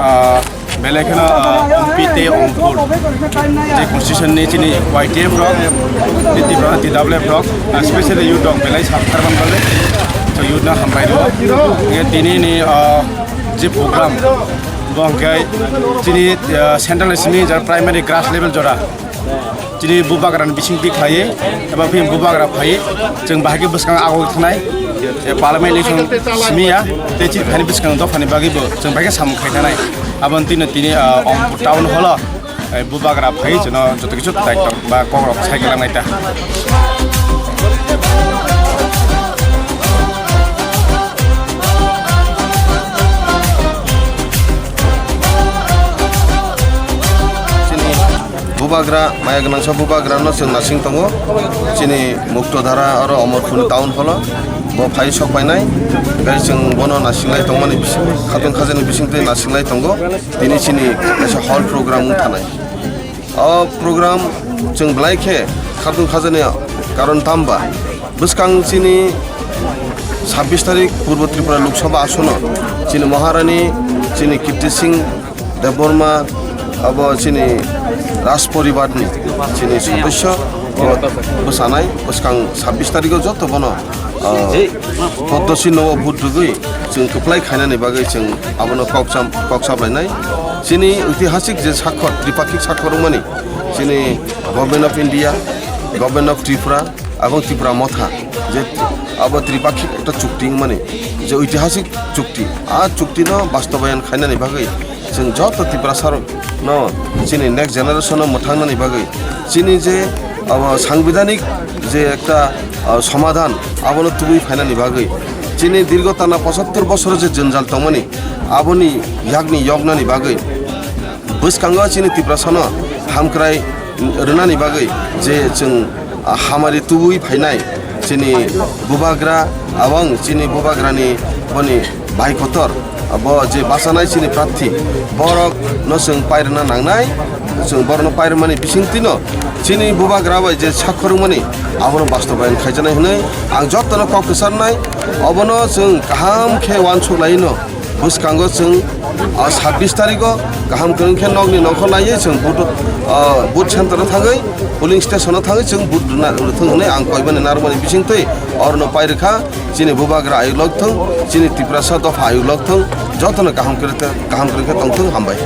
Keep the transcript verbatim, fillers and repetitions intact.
Ah, belai kheno, ah, Ompi tei Ompur je constitution ni chini Y T F rok, tei Tipra T W F rok, ah, specially youth rok belai sakthar man bale, so youth no hambai rwo. Nge tini ni, ah, je program bo hwnkhe chini, ah, central ni simi jora primary grass level jora. Chini bubagrani bisingtwi khlaiwi, eba phiyang bubagra phaiwi, chwng bahai khe bwskang agoi thanai, eh, parliament election simi ya, tei chini phaini bwskang dophani bagwi bo chwng bahai khe samung khai thanai. Aboni twino tini, ah, Ompur town hall o, eh, bubagra phaiwi chwngno joto kisu daitwk ba kokrok sai kwlangnai ta. Chini bubagra, maya gwnangsa bubagrano chwng nasing tongo. Chini Muktodhara oro Omorpur town hall o bo phai sok painai. Gai chwng bono nasinglai tongmani bising, khatun khajani bisingtwi nasinglai tongo. Tini chini kaisa hall program wng thanai. O program chwng belai khe khatun khajani karon tamba bwskang chini sabbish tarik Purbo Tripura Lok Sabha asono chini Maharani, chini Kirti Singh Debbarma, abo chini Raj poribarni chini sodosyo bo bwsanai bwskang sabbish tarigo joto bono, ah, Poddosi nogo vote rwgwi chwng kwplai khainani bagwi chwng abono kok cham-, kok saplainai. Chini oitihasik je sakhor, tripakhik sakhor wngmani, chini Government of India, Government of Tripura, abong Tripura Motha, je abo tripakhik ekta chukti wngmani, je oitihasik chukti, a chukti no bastobayan khainani bagwi chwng joto Tiprasa rok no chini next generation no mwthangnani bagwi chini je abo sangbidhanik je ekta, ah, somadhan abono tubui phainani bagwi chini dirgo tana pochattor bosor je jwnjal tongmani aboni yakni yoknani bagwi bwskango chini Tiprasano hamkrai rwnani bagwi je chwng, ah, hamari tubui phainai chini bubagra, abang chini bubagrani boni bai kotor, bo je bachanai chini prarthi, borok no chwng pairwna nangnai, chwng borokno pairwmani bisingtwino chini bubagra bai je sakhorwngmani abono bastobayan khaijaknai hwnwi ang jotono kok kwcharnai, obono chwng kaham khe uansuk laino. Bwskango chwng, ah, sabbish tarigo kaham kwrwng khe nokni nokho laiwi chwng vote, ah, vote center o thangwi polling station o thangwi chwng vote rwna, rwthwng hwnwi ang koimani narwkmani bisingtwi orono pai rwkha. Chini bubagra ayuk lokthwng, chini Tiprasa dopha ayuk lokthwng, jotono kaham kwrwng khe, kaham kwrwng khe tongthwng, hambai.